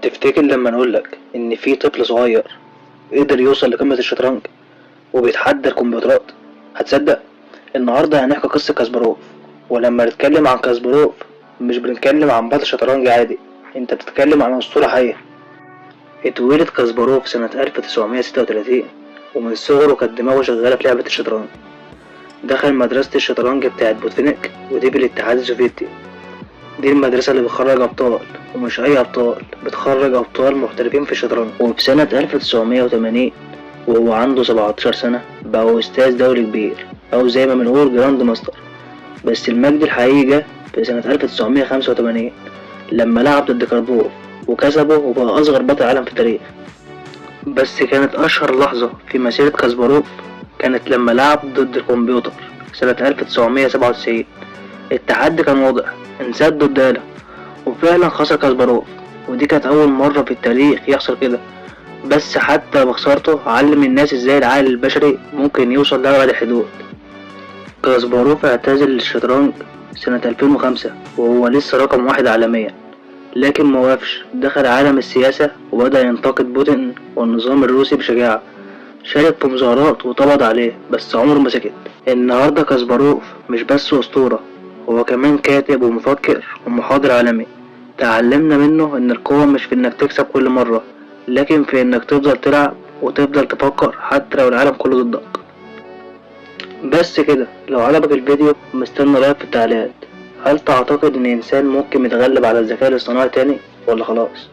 تفتكر لما نقولك إن في طفل صغير قدر يوصل لقمة الشطرنج وبيتحدى الكمبيوترات، هتصدق؟ النهاردة هنحكي قصة كاسباروف. ولما نتكلم عن كاسباروف مش بنتكلم عن بطل شطرنج عادي، انت بتتكلم عن أسطورة حية. اتولد كاسباروف سنة 1936، ومن صغره كانت دماغه شغالة في لعبة الشطرنج. دخل مدرسة الشطرنج بتاعت بوتفينيك، ودي في الاتحاد السوفيتي. دي المدرسة اللي بتخرج أبطال، ومش أي أبطال، بتخرج أبطال محترفين في الشطرنج. وفي سنة 1980 وهو عنده 17 سنة بقى أستاذ دولي كبير، أو زي ما بنقول grand master. بس المجد الحقيقي جه في سنة 1985 لما لعب ضد كاربوف وكسبه وبقى أصغر بطل عالم في التاريخ. بس كانت أشهر لحظة في مسيرة كاسباروف كانت لما لعب ضد الكمبيوتر سنة 1997. التحدي كان واضح، إنسان ضد آلة، وفعلا خسر كاسباروف، ودي كانت أول مرة في التاريخ يحصل كده. بس حتى بخسارته علم الناس ازاي العقل البشري ممكن يوصل لأبعد الحدود. كاسباروف اعتزل الشطرنج سنة 2005 وهو لسه رقم واحد عالميا، لكن موقفش. دخل عالم السياسة وبدأ ينتقد بوتين والنظام الروسي بشجاعة. شارك في مظاهرات واتقبض عليه، بس عمره ما سكت. النهاردة كاسباروف مش بس أسطورة، هو كمان كاتب ومفكر ومحاضر عالمي. تعلمنا منه إن القوة مش في إنك تكسب كل مرة، لكن في إنك تفضل تلعب وتفضل تفكر حتى لو العالم كله ضدك. بس كده، لو عجبك الفيديو مستني رأيك في التعليقات. هل تعتقد إن إنسان ممكن يتغلب على الذكاء الاصطناعي تاني ولا خلاص؟